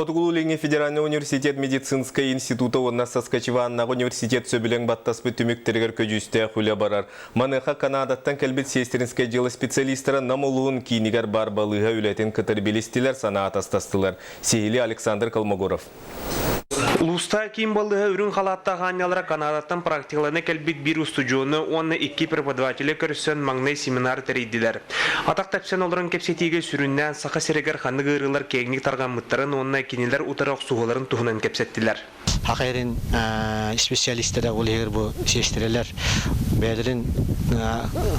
Хотугулуу-Илиҥҥи федеральнай университет медицинскэй института уонна Саскачеваннааҕы университет сөбүлэҥ баттаспыт түмүктэригэр көдьүүстээх үлэ барар. Маныаха Канадаттан кэлбит сестринскэй дьыала специалистара Нам улууһун киинигэр баар балыыһа үлэтин кытары билистилэр, санаа атастастылар. Сиһилии Александр Колмогоров. Улуустааҕы киин балыыһа үрүҥ халааттаах аанньалара Канадаттан практикалана кэлбит биир устудьуону уонна икки преподаватели көрсөн маҥнай семинар тэрийдилэр. Атах тэпсэн олорон кэпсэтиигэ сүрүннээн Саха сиригэр ханнык ыарыылар киэҥник тарҕаммыттарын уонна кинилэр утары охсуһууларын туһунан кэпсэттилэр. Саха сирин исписэлиистэрэ ол иһигэр бу сиэстэрэлэр бэйэлэрин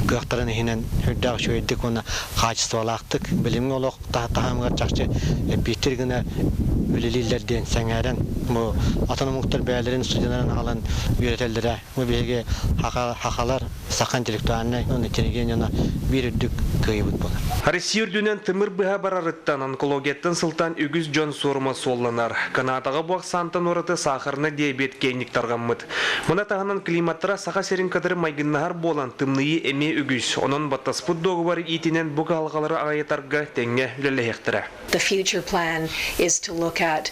кыахтарын иһинэн үрдээх үчүгэйдик уонна хаачыстыбалаахтык билимҥэ олох таһымыгар чахчы эппиэттиир гына үлэлииллэр диэн сэҥээрэн бу атын омуктар бэйэлэрин студеннарын аҕалан үөрэтэллэрэ бу биһиги хахалар саха интеллектуальнай уонна интеллигенияны биир үрдүк кыайыбыт буолар. Россия үрдүнэн тымыр быһа барарыттан, онкологияттан сылтаан үгүс дьон суорума суолланар. Канадаҕа бу ахсаантан ураты сахарнай диабет киэҥник тарҕаммыт. Маны таһынан климаттара Саха сирин кытары майгыннаһар буолан, тымныйыы эмиэ үгүс. Онон баттаспыт дуогубар иитинэн бу кыһалҕалары аҕыйатарга тэҥҥэ үлэлэһиэхтэрэ. The future plan is to look at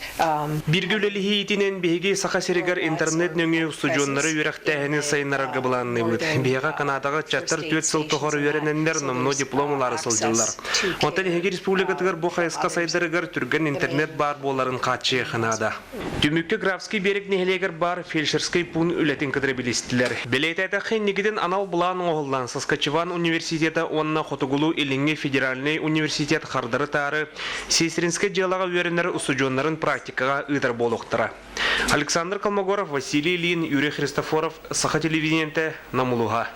Бииргэ үлэлэһиитинэн биһиги Саха сиригэр интернет нөҥүө устудьуоннары үөрэхтээһини сайыннарарга былаанныыбыт. Биһиэхэ Канадаҕа ыччаттар 4 сыл тухары үөрэнэннэр номнуо диплом ылаары сылдьаллар. Онтон эһиги республикатыгар бу хайысха сайдарыгар түргэн интернет баар буоларын хааччыйыахха наада. Түмүккэ Графский берег нэһилиэгэр баар фельдшерскэй пуун үлэтин кытары билистилэр. Бэлиэтээтэххэ, инникитин анал былаан оҥоһуллан Саскачеван университета уонна Хотугулуу-Илиҥҥи федеральнай университет хардары-таары Сестринскэй дьыалаҕа үөрэнэр устудьуоннарын практикаҕа ыытар буолуохтара. Александр Колмогоров, Василий Ильин, Юрий Христофоров, Саха телевидениетэ, Нам улууһа.